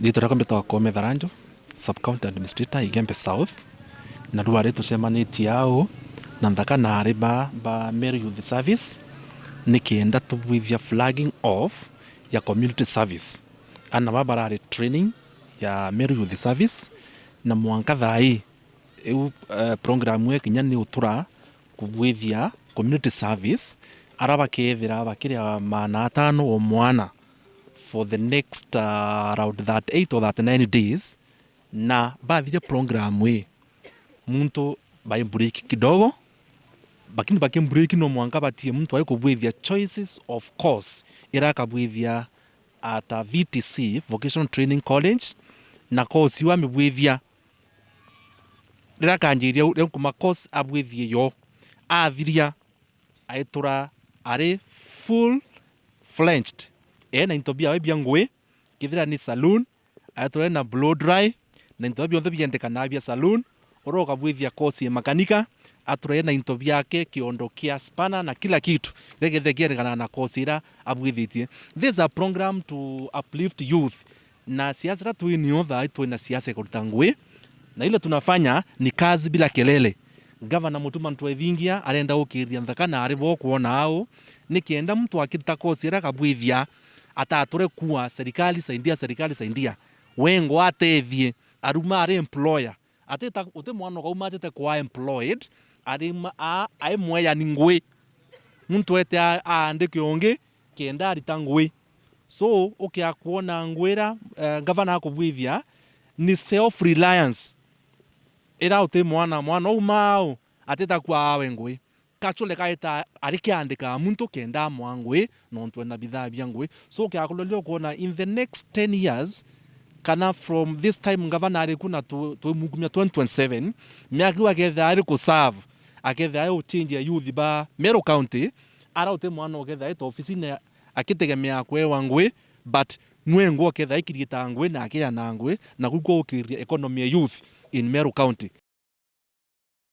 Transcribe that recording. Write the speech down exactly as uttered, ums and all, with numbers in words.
Riitwa riakwa mbitagwa Koome Tharanjo, Sub-County Administrator, Igembe South. Na rua ri tucemanitie au na nthaka na ari ba, ba Meru Youth Service, ni kenda tubwithia flagging off ya community service. Ana ba barari training ya Meru Youth Service, na mwanka thaa ii, iu, eh, program iu ikinya ni utura kubwithia community service, ara bakethira bakiria maana atano o mwana for the next, uh, around thirty-eight or thirty-nine days, na bathiria program ii, muntu bai break kidogo, lakini baki break no mwanka batie muntu ai kubwithia choices of course ira akabwithia at a V T C, Vocational Training College, na course iu amibwithia, riria akanjiria riu kuma course abwithie yo, athiria, aitura ari full fledged, ena into biawe bia ngui, kethira ni saloon, aitura ena blow dry, na into bionthe biendekanaga bia saloon, uria ukabwithia course ya makanika, atura ena into biake, kiondo kia spanner na kila kitu, riria kethira kiendekanaga na course ira abwithitie. This is a program to uplift youth, na siasa iria twi nio thaa ii twina siasa ya kuruta ngui, na ile tunafanya ni kazi bila kelele. Gavana Mutuma M'Ethingia arenda gukiria nthaka na ari bo kwona au, ni kenda muntu akiruta kosi iria akabwithia, atature kuwa serikali saidia, serikali saidia. Wengwa atethie, aruma ari employer. Atita, uti mwana ukauma atite kwa employed, ari ma-, a-, ai mweani ngui. Muntu ete a-, aandike ungi kenda arita ngui. So, ukia kwona ngui ira, eh, gavana akubwithia ni self reliance. Ira uti mwana, mwana uma au, atita kua awe ngui. Kachule kaita ari kiandika muntu kenda amwa ngui, nontu ena bithaa bia ngui. So, ukia kuloria ukwona in the next ten years, kana from this time gavana ari ku na tu-, twimukumia twenty twenty-seven, miaka iu akethira ari ku serve, akethira ari u change ya youth ba Meru County, ara uti mwana ukethira aita ofisine akitegemea kwewa ngui, but nwengwa ukethira aikiriita ngui na akiana ngui, na kuu kwa ukiria economy ya youth in Meru County.